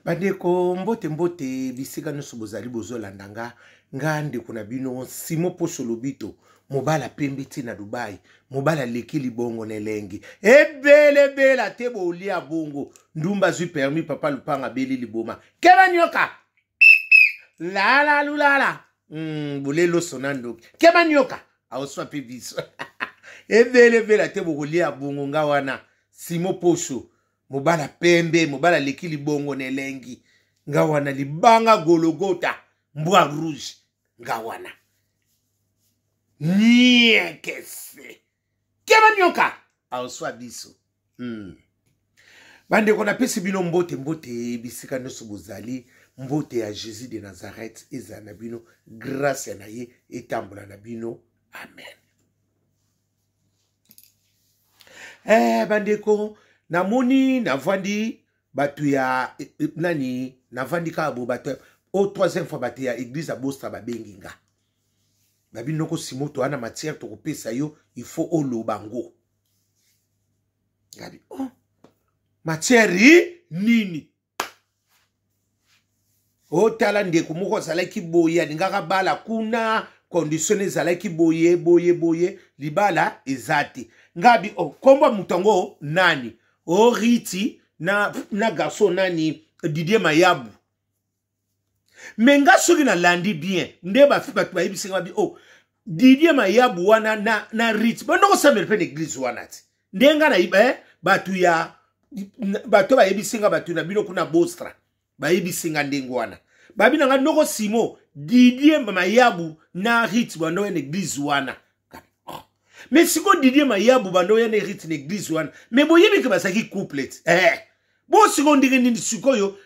Bandeko, mbote mbote bisika nyonso bozali bozolanda nga, nga ndeko na bino Simo Poso Lobito, mobala pembe ti na Dubai, mobala aleki libongo na elengi ebelebela te bolia bongo ndumba azwi permis papa lupanga abeli liboma keba nioka lala lulala bole loso na ndoki keba nioka aoswa mpe biso ebelebela te bokolia bongo nga wana Simo Poso mobala pembe mobala aleki libongo na elengi nga wana libanga gologota mbwa rouge nga wana niekese keba nioka aoswa biso. Bandeko, napesi bino mbote mbote bisika nyonso bozali. Mbote ya Jésus de Nazareth ezala na bino, grâce na ye etambola na bino, amen. Bandeko, namoni navandi bato ya nani, navandi kaka bo bato o troisième fois bato ya église ya Bostra babengi nga, babi noko Simo, toa na matière tokopesa yo, il faut oloba ngo. Ngabi oh, matière nini? Otala ndeko moko azalaki boye, alingaka bala kuna, condition ezalaki boye boye boye, libala eza te. Ngabi oh, kombo moto yango nani? O Riti na garçon nani, Didier Mayabu. Me nga soki nalandi bien nde bato bayebisi nga, babi oh, Didier Mayabu wana na Riti bando kosambela mpe na église wana ti nde nga nayiba bato ya bato bayebisi nga, bato na bino kuna Bostra bayebisi nga ndenge wana, babi na nga noko Simo, Didier Mayabu na Rit bando ya na église wana. Oh. Mais sikoyo Didier Mayabu bando ya na Rit na église wana, mais boyebi ke bazalaki couple ti bo sikoyo ndenge nini sikoyo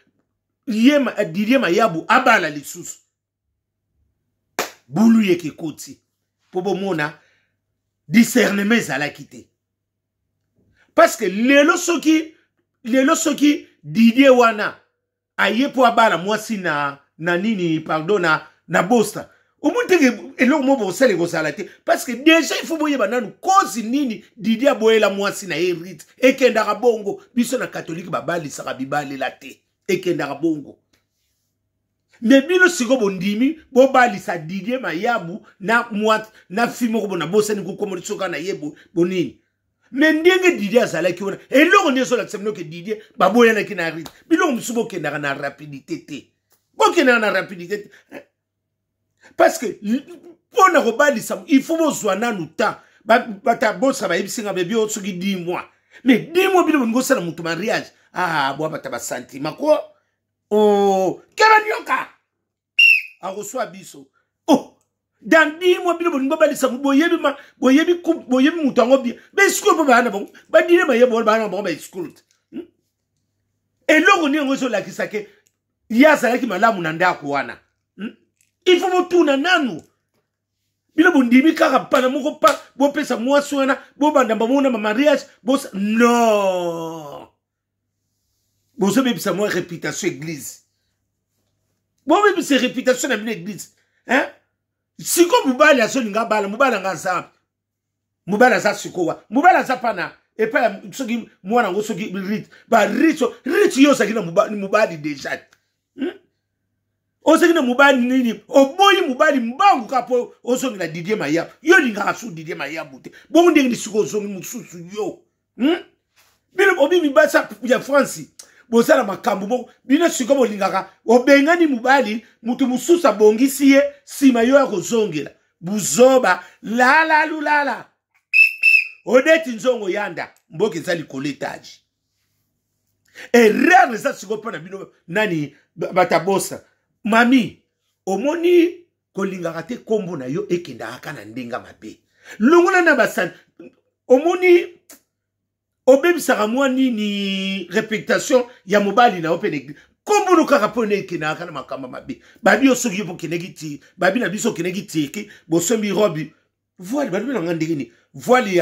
ye Didier Mayabu abala lisusu? Bulu yeke ekoti mpo bomona discernement ezalaki te, parce que lelo soki Didier wana aye mpo abala mwasi na nini, pardon, na Bostra, omoni teke eloko moko bokosala ekozala te, parce que déjà il faut boyeba nanu cause nini Didier aboyela mwasi na ye Rite. Ekendaka bongo, biso na katolike babalisaka bibalela te, ekendaka bongo. Me bino sikoyo bondimi bobalisa Didier Mayabu na mwa na fi moko bona bosani kokomona soka na ye bonini. Me ndenge Didier azalaki wana, eloko nde ezolakisa bino ke Didier baboyanaki na Rite. Biloko mosusu bokendaka na rapidité te, bokendaka na rapidité te, parce que mpo na kobalisa il faut bozwa nanu temps. Bato bosa bayebisi nga bebi soki 10 mois, mais 10 mois bino bolingi osala moto mariage? Ah, bwa bato basentiment ko oh, keba nioka akoswa biso. Oh, dans 10 mois bino bolingi bobalisa, boyebi boyebi boyebi moto yango bien, baescrocs mpo baa na bango badire mayebo wana baa na bango baescrocs te. Eloko nini yango ezolakisa ke ye azalaki malamu na ndako wana? Il faut botuna nanu. Bino bondimi kaka mpana moko pa bopesa mwasi wana, bobanda bamona bamariage bosa non, bozobebisa mwa réputation église, bobebisa réputation na bino église, hein? Sikoyo mobali azolinga bala, mobali anga aza, mobali aza sikowa, mobali aza pana epai ya soki mwana yango soki Rit barit Rit, yo ozalaki na mobali déjà, Ozalaki na mobali nini? Oboyi mobali mbangu kaka mpo ozongela Didier Mayabu. Yo olingaka su Didier Mayabu te, bongo ndenge ni sikoyo ozongi mosusu yo, Bino obi mibasi ya France bosala makambo moko, bino sikoyo bolingaka obengani mobali, moto mosusu abongisi ye, nsima yo ya kozongela buzoba lalalulala. Odeti nzongo yanda mboka eza likolo etage. Erreur eza sikoyo mpo na bino nani batabosa mami, omoni kolingaka te nkombo na yo ekendaka kaka na ndenge mabe, longola na basani. Omoni obebisaka mwa nini réputation ya mobali na yo mpe na église, nkombo no kaka mpo na ekendaka kaka na makambo mabe. Babi yo soki yo mpo okendeki ti babi na biso okendeki Turquie, bosombi robe voile, balobi na nga ndenge nini voile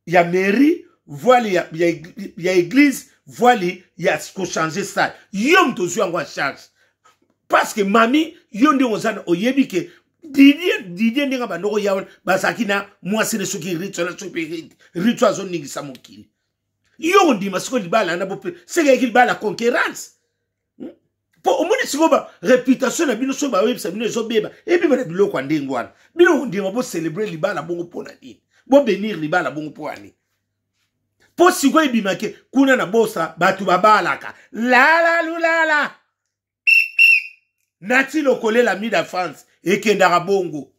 ya mairie, voile ya église, voile ya kochange salle, yo moto ozwi yango en charge, parce que mami yo ndenge oza oyebi ke Didier ndenge bandoko ya wana bazalaki na mwasi ne soki Rit wana, soki mpe Rit azoningisa mokili, yo kondima sikoyo libala wana bope sekeyaki libala concurrence. Omoni sikoyo ba réputation na bino, soki bayebisa bino ezobeba, ebeba na biloko ya ndenge wana. Bino kondima bocelebre libala bongo mpo na nini? Bobenir libala bongo mpo ya nini? Mpo sikoyo ebimake kuna na bosa bato babalaka lala lulala nati lokolela mida France ekendaka bongo.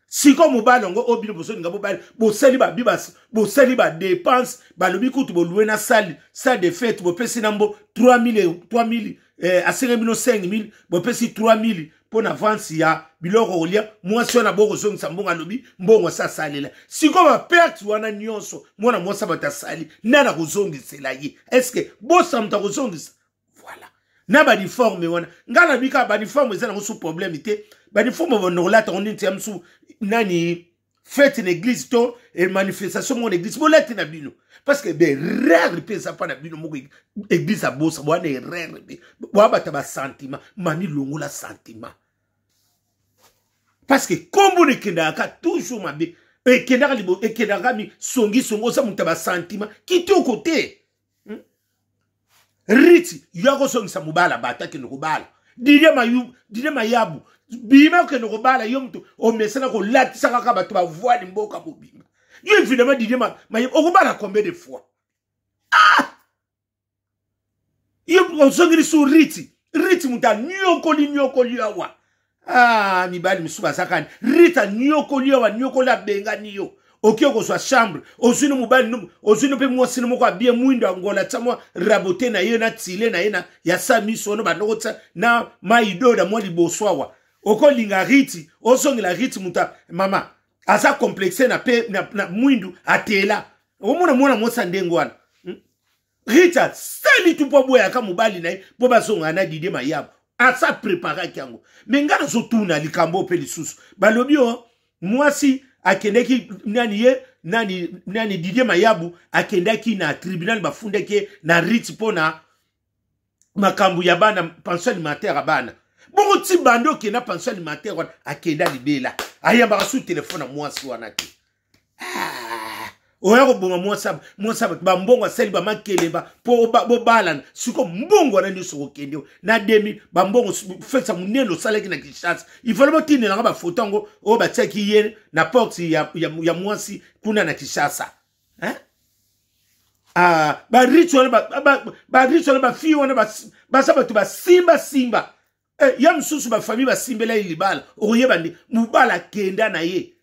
Sikoyo mobali yango oyo bino bozolinga bobali, bosali babi, bosali badepense, balobi kutu bolue na salle, salle de fete, bopesi na mbo 3000, 3000, asengi bino 5000, bopesi 3000 mpo na avance ya biloko kolia. Mwasi wana bokozongisa mbongo, alobi mbongo asi asalela. Sikoyo baperte wana nyonso mwana mwasi bato asali, nani akozongisela ye? Estce bosa moto akozongisa? Voilà, na baniforme wana, ngai nabi kaka baniforme eza nango su problème te. Baniforme bandokolata yango nini ya mosu nani fete na église to manifestation moko na église, bolati na bino, parce que berere mpe eza mpa na bino moko. Église abosa bwana erreur mpe boabata basentiment. Mami, longola sentiment, parce que kombo na ekendaka toujours mabe, ekendaka libo, ekendaka mi songisongi. Oza moto ya basentiment, kitoko te. Riti yo akozongisa mobala, bato akende kobala. Didie Mayu, Didie Mayabu, bima okende kobala. Yo moto omesana kolatisa kaka bato bavoile mboka mobimba. Yo évidemment, Didie Mayabu, okobala combien de fois? Ah, yo ozongeli su Riti. Riti moto anyokoli nyokoli awa. Ah, mibali mosusu baza kani. Riti anyokoli awa, anyokoli, abengani yo, oki okozwa chambre, ozwi no mobali, ozwi no mpe mwasi no moko abie mwindo angola, tia mwa rabote na ye na tile na ye na ya sa miso wana, bandoko tia na maido na mwa liboso awa. Okolinga Riti, ozongela Riti, moto mama aza complexe na pe na mwindu atela. Omona mwana mwasi ya ndenge wana, Rita sali tu mpo aboyaka mobali na ye mpo bazongana na Didie Mayabo, asa preparaki yango. Me ngai nazotuna likambo mpe lisusu, balobi o mwasi akendaki nani ye nani nani, Didie Mayabu akendaki na tribunal, bafundaki ye na Rit mpo na makambo ya bana, pension alimentaire ya bana. Bongo ti bandi okenda pension alimentaire wana, akenda libela, ayambaka su telefone ya mwasi wana te. Ah, oya koboma mwasi mwasi bato, bambongo asali bamakelemba mpo bobalana. Siko mbongo wana nyonso kokende na 2000, bambongo fesa monene osalaki na Kinshasa, ifale botindelanga bafoto yango oyo batiaki ye na porte ya mwasi kuna na Kinshasa, hein? Ah, bariche wana, bariche wana, bafille wana baza bato basimbasimba. Eh, ya mosusu bafamille basimbela ye libala, okoyeba nde mobala akenda na ye,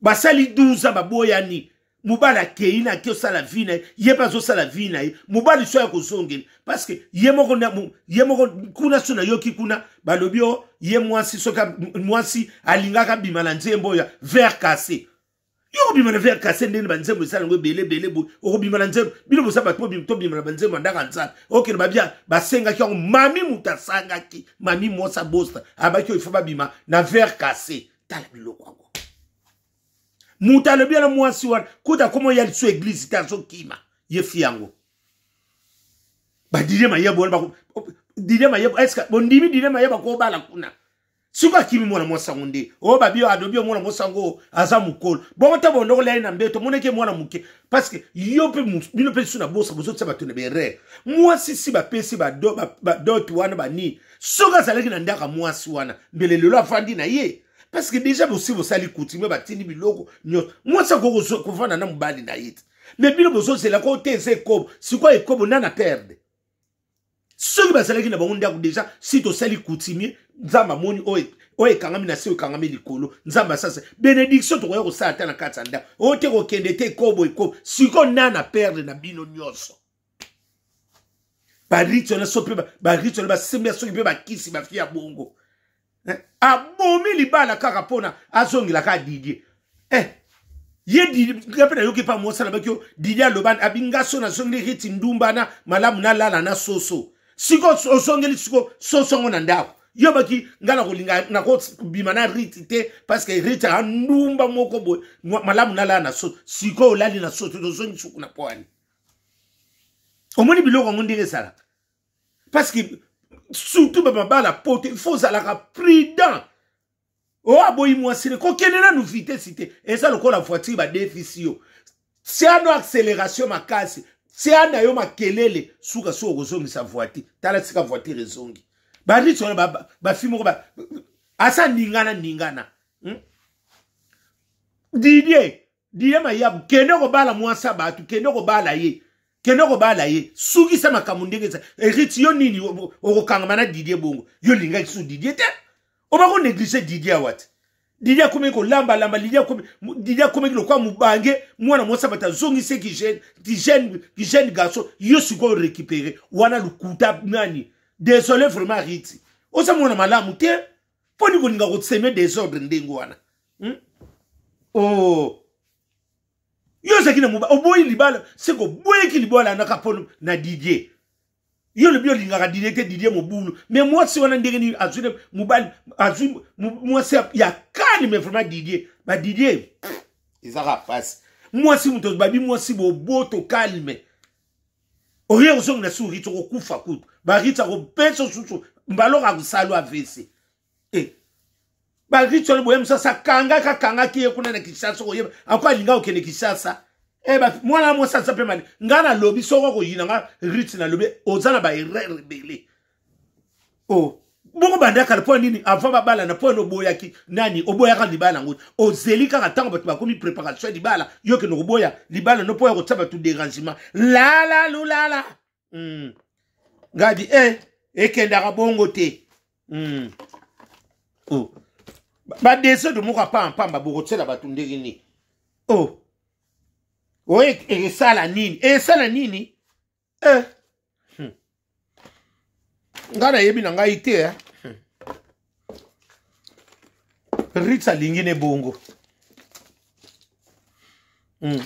Basali 12 ans, baboyani, mobali akei na ake osala vie na ye, ye mpe azosala vie na ye. Mobali so ya kozongela, parce que ye moko, ye moko kuna so nayoki kuna balobi o ye mwasi, soki mwasi alingaka bima na nzembo ya verre cassé. Yo okobima na verre cassé ndenge banzembo esala yango ebele ebele boye? Okobima na nzembo, bino boza bato, tobima na banzembo ya ndaka nzambe, okende babia basengaki yango. Mami moto asangaki, mami mwasi abosta abaki oyo ifo babima na verre cassé. Tala biloko yango, moto alobi wana mwasi wana kuta komo ya liso eglise te, azokima ye fi yango. Badidie Mayebo wana, Didie Mayebo, est ce que bondimi Didie Mayebo akobala kuna? Soki akimi mwana mwasi yango nde oyo babi adobi, mwana mwasi yango aza mokolo bongo te, bondokola ye na mbeto, omonaki mwana moke. Parce que yo mpe, bino mpe lisu na bosa, bozotia bato na berere. Mwasi si bapesi badot wana banini, soki azalaki na ndako ya mwasi wana, mbele lelo afandi na ye, parce que déjà bosi bosali coutume, batindi biloko nyonso, mwasi akoki kovanda na mobali na ye te. Me bino bozozela ko te, eza ekobo. Sikoyo ekobo nana perde? Soki bazalaki na bango ndako déjà, si tosali coutumier, Nzambe amoni oyo ekangami na se, oyo ekangami likolo, Nzambe asasa bénédiction, tokoya kosala ata na kati ya ndako oyo te, kokende te. Ekobo, ekobo, sikoyo nana perde na bino nyonso? Bariti wana so mpe bariti wana basembi ya soki mpe bakisi bafi ya bongo, eh? Abomi libala kaka mpona azongela kaka Didie. Eh, ye Didie nga mpe nayoki mpa mwasi alobaki yo Didie aloba abi nga so nazongeli Riti ndumba na malamu nalala na soso. Siko ozongeli siko soso yango na ndako, yo baki nga nakolinga nakobima na Riti te, parce que Riti andumba moko boye, malamu nalala na soso. Sikoyo olali na soso, tozongi suku na poani. Omoni biloko yango ndenge ezalaka, parce que surtout bamabala poto, il faut ozalaka prudent. Oyo aboyi mwasi ne kokende nanu vitesse te, eza lokola voiture badefisi yo, tiano accélération makasi. Tia na yo makelele suka soki okozongisa voiture. Tala sika voiture ezongi. Ba riche wana ba fi moko ba asa ningana ningana. Didier, Didier Mayabu, kende kobala mwasi ya bato, kende kobala ye. Kende kobala ye. Sukisa makambo ndenge eza. Héritier yo nini okokangama na Didier bongo. Yo lingaki su Didier te. Oba ko négliger Didier awa te. Didier akomi kolamba lamba, Didier akomi, Didier akomi lokola mobange, mwana mwasi bato azongisi ki jeune, ki jeune, ki jeune garçon, yo sikoyo récupérer. Wana lokuta nani? Désolé vraiment Riti. Oza mwana malamu te. Poni kolinga kosemer désordre ndenge wana. Oh. Yo ozalaki na mobali, oboyi libala, se koboyeki libala na kapono na Didier. Yo lobi olingaka Didier te, Didier mobulu. Mais mwasi wana ndenge nini azwi na mobali, azwi mwasi ya calme vraiment Didier. Ba Didier, ezaka pasi. Mwasi moto babi mwasi boboto calme. Oye ozongi na sous Ritz okokufa kutu. Ba Ritz akopesa susu mbaloka akosala AVC. Ba Ritz wana boye mosasa kangaka kangaki ye kuna na Kinshasa koyeba ako alinga kokende Kinshasa. Ba mwana mwasi aza pe mali. Nga na lobi soko koyina nga Ritz na lobi oza na ba erreur ebele. Oh bongo banda kala po nini avant babala na po no boyaki nani oboyaka libala ngo ozeli kaka tango bato bakomi préparation ya libala yo kende koboya libala no po ya kotia bato dérangement la la lulala. Ngadi ekendaka bongo te. Oh. Ba desordre moko apa pamba bokotiela bato ndenge nini? Oh. Oye esala nini? Esala nini? Nga nayebi na ngai te, eh. Ritz alingi ne bongo.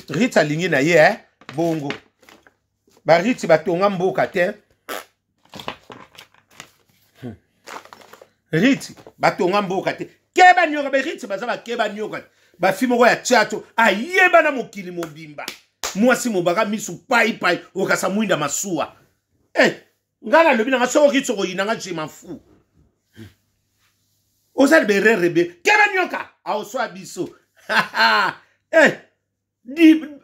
Ritz alingi na ye, eh? Bongo. Ba Ritz batonga mboka te. Ritz batonga mboka te. Keba nyoka, ba Ritz baza ba keba nyoka. Ba fi moko ya tchato ayeba na mokili mobimba. Mwasi mobaka misu pai pai okasa mwinda masuwa. Nga nalobi nanga soko Ritz okoyina nga je m'en fous. Ozali be erreur ebe. Keba nyoka aoswa biso.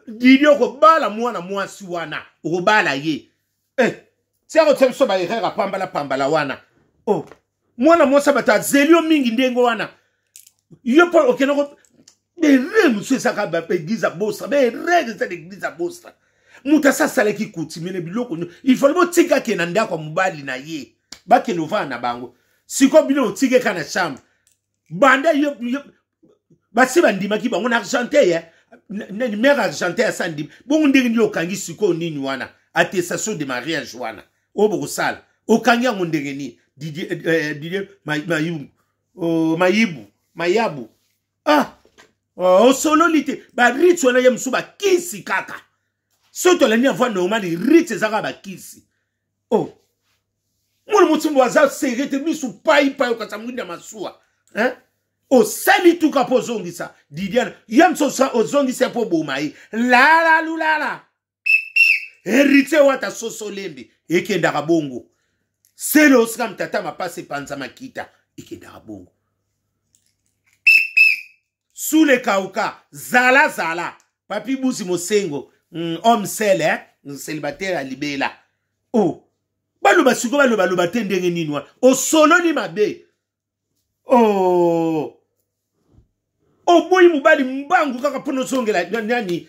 Didi okobala mwana mwasi wana, okobala ye. Tia kotia biso ba erreur apambala pambala wana. Oh, mwana mwasi bato azeli yo mingi ndenge wana. Yo po okende ko erreur mosusu ezaka ba église ya Bostra, ba erreur eza na église ya Bostra. Moto asa asalaki coutume na biloko nyonso. Il fallait botika ke na ndako ya mobali na ye. Bakende ovanda na bango. Sikoyo bino otike ka na chambre. Banda yo, yo basi bandimaki bango na Argentin, eh. Nani mère Argentin asa ndimi. Bongo ndenge nini okangi sikoyo nini wana? Attestation de mariage wana. Oyo bokosala. Okangi yango ndenge nini? Didier Didier Mayungu. Oh, Mayibu, Mayabu. Ah! Oh, osololi te. Ba Ritz wana ye mosusu bakisi kaka. Soki tolandi na voie normale, Ritz ezaka bakisi. Oh. Mwana motimbo aza serré te misu pai pai okasa mwinda masuwa. Hein? Osali tuka po ozongisa Didiana. Ye mosusu ozongisa po boma ye. Lala lulala. Héritier wata soso lembe ekendaka bongo. Selo osika mtata mapasa epanza makita ekendaka bongo. Sule kauka zala zala papi buzi mosengo, homme seul, hein? Célibataire ya libela. Oh, baloba sikoyo baloba loba te ndenge nini wana osololi mabe. Oh, oboyi mobali mbangu kaka mpona ozongela nani,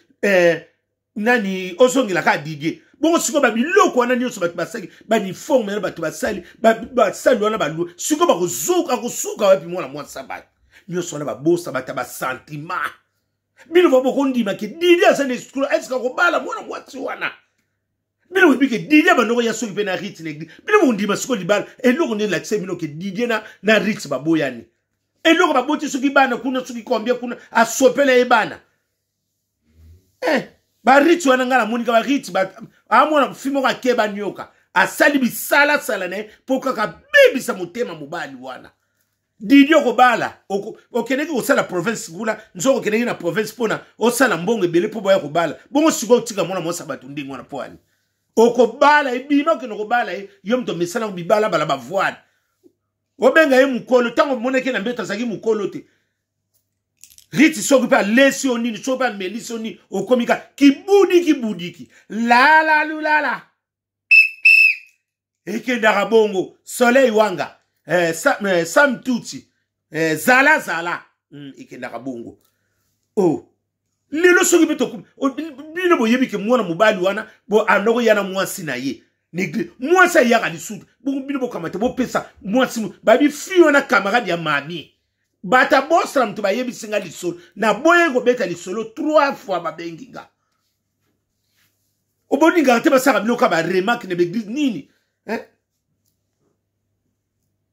nani ozongela kaka Didier. Bongo sikoyo ba biloko wana nyonso bato basali, ba uniforme wana bato basali, basali wana balu, sikoyo bakozuka, kosuka wapi mwana mwasi ya bato nyonso wana babosa bato ya ba sentiment. Bino ba bokondima ke Didier aza na escroc, est-ce que akobala mwana mwasi wana? Bino boyebi ke Didier bandoko ya soki mpe na Ritz na église. Bino bokondima sikoyo libala, eloko nde elakisa bino ke Didier na Ritz baboyani. Eloko baboti soki bana kuna, soki combien kuna, asopela ye bana. Ba Ritz wana nga namoni ka ba Ritz, ba, amona fi moko akeba nyoka. Asali bisalasala na ye mpo kaka bebisa motema mobali wana. Didier okobala, okendeki kosala province kuna, nzoko okendeki na province mpona osala mbongo ebele mpo boya kobala. Bongo sikoyo otika mwana mwasi ya bato ndenge wana mpo ani? Okobala ye, bima okende kobala ye, yo moto omesana bibala bala ba voile. Obenga ye mokolo, ntango omonaki na mbeto azalaki mokolo te. Riti soki mpe alesi yo nini, soki mpe amelisi yo nini, okomi ka kibudiki budiki lala lulala, ekendaka bongo. Soleil wanga, Sam Tutsi, zala zala, ekendaka bongo. Oh, lelo soki mpe bino boyebi ke mwana mobali wana bo andoko ya na mwasi na ye na église, mwasi ayaka lisusu bongo, bino bokamata bopesa mwasi babi fi wana camarade ya mami. Bato abosana, moto bayebisi nga lisolo, naboyi kobeta lisolo. Trois fois babengi nga. Oboningaka te, basalaka bino ka baremarque na baeglise nini, eh?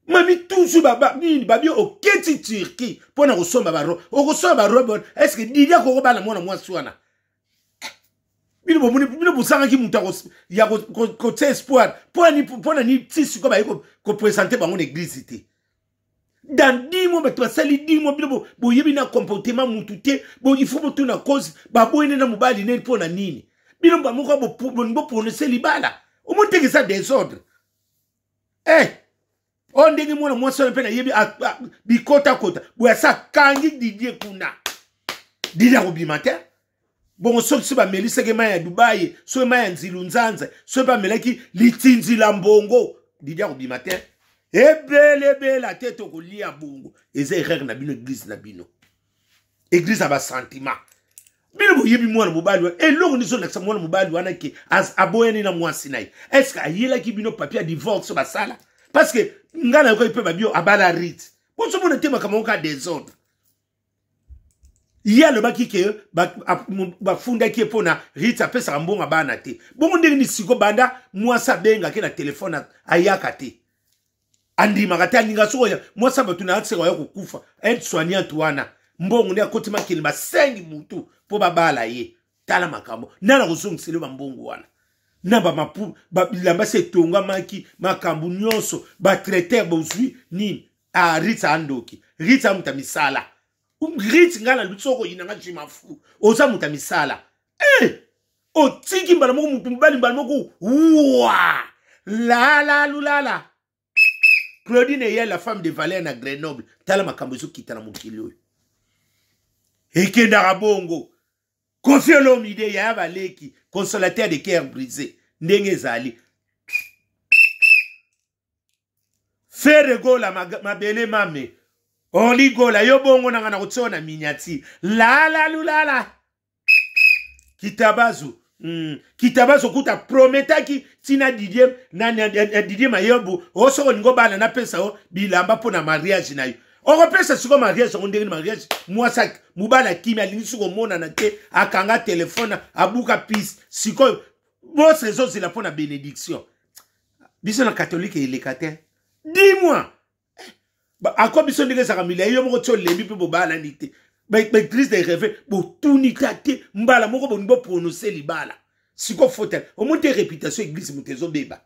Mami toujours baba nini, babi oketi Turquie mpo na kosomba barobe, okosomba barobe wana, est-ce Didi akokobala mwana mwasi wana? Bino bomoni, bino bosangaki moto ya kotia espoir mpo na nini? Ti sikoyo baye koprésenter bango na église te. Dans 10 mois bato basali 10 mois, bino boyebi na comportement mutu te. Il faut botuna cause baboyini na mobali nini, mpo na nini bino bamoko bolingi boprononcer libala. Omoni teke eza désordre. Eh, oyo ndenge mwana mwasi wana mpe nayebi bikotakota boye, asa akangi Didie kuna, Didie akobima te bongo. Soki so bamelisaki mai ya Dubai, soki mai ya nzilu nzanza, soki bamelaki litinzila mbongo, Didie akobima te. Ebelebela te, tokolia bongo. Eza erreur na bino, église na bino, église ya basentiment. Bino boyebi mwana mobali wana, eloko nde ezolakisa mwana mobali wana ke aboyani na mwasi na ye. Est-ce ayelaki bino papier ya divorce basala? Parce que ngai nayokaki mpe babio abala Rite. Bozomona te makambo moko ya désordre. Ye alobaki ke bafundaki ye mpo na Rite apesaka mbongo bana te. Bongo ndenge ni siko banda mwasi abengaki na telefone, ayaka te, andimaka te, alinga soko mwasi ya bato na akiseka oya kokufa. Aide soignante wana, mbongo nde akoti makili, basengi mutu mpo babala ye. Tala makambo nana kozongisela bambongo wana na bamapu, bilamba se etongamaki, makambo nyonso, batraiteur bozwi nini. Ah, Rit andoki, Rit amuta misala. Rit, ngai nalobi soki oyinanga, je m'en fous, oza moto ya misala. Eh! Otiki mbala moko motu mobali, mbala moko wa lalalulala. Claudine Eyel, la femme de Valère na Grenoble. Tala makambo ezokita na mokili oyo, ekendaka bongo. Kofi Olomide, yaya baleki, consolateur de cœur brisé, ndenge ezali. Ferre Gola, mabele mame Oli Gola, yo bongo nanga na kotia na miniature lalalulala. Kitabazu. Kitabazu okuta prometaki ntina Didier na Didier Mayobu o soki olingi obala, napesa yo bilamba mpo na mariage na yo. Okopesa sikoyo mariage yango ndenge mariage? Mwasi, mobali akimi, alingi soki omonana te, akanga telefone, abuka pise. Sikoyo bose ezozela mpo na bénédiction. Biso na katholike eleka te. Dis-moi ako biso ndenge ezalaka milai, yo moko ti olembi mpe bobalani te. Baeglise de réveil botuni ta te, mbala moko bolingi boprononcer libala. Siko faute, omoni te réputation église moto ezobeba.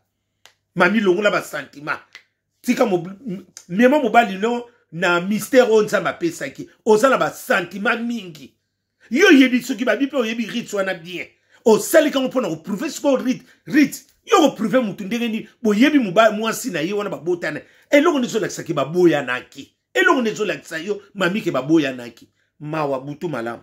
Mami, longola basentiment, tika mema mobali no na mystère oyo Nzambe apesaki. Oza na basentiment mingi. Yo oyebi soki babi mpe oyebi Rite wana bien, osali kango mpona koprouver. Sikoyo Rite, Rite, yo koprouver motu ndenge nini? Boyebi mwasi na ye wana, babotana. Eloko nde ezolakisaki baboyanaki, eloko nde ezolakisa yo mamike baboyanaki. Mawa, butu malamu.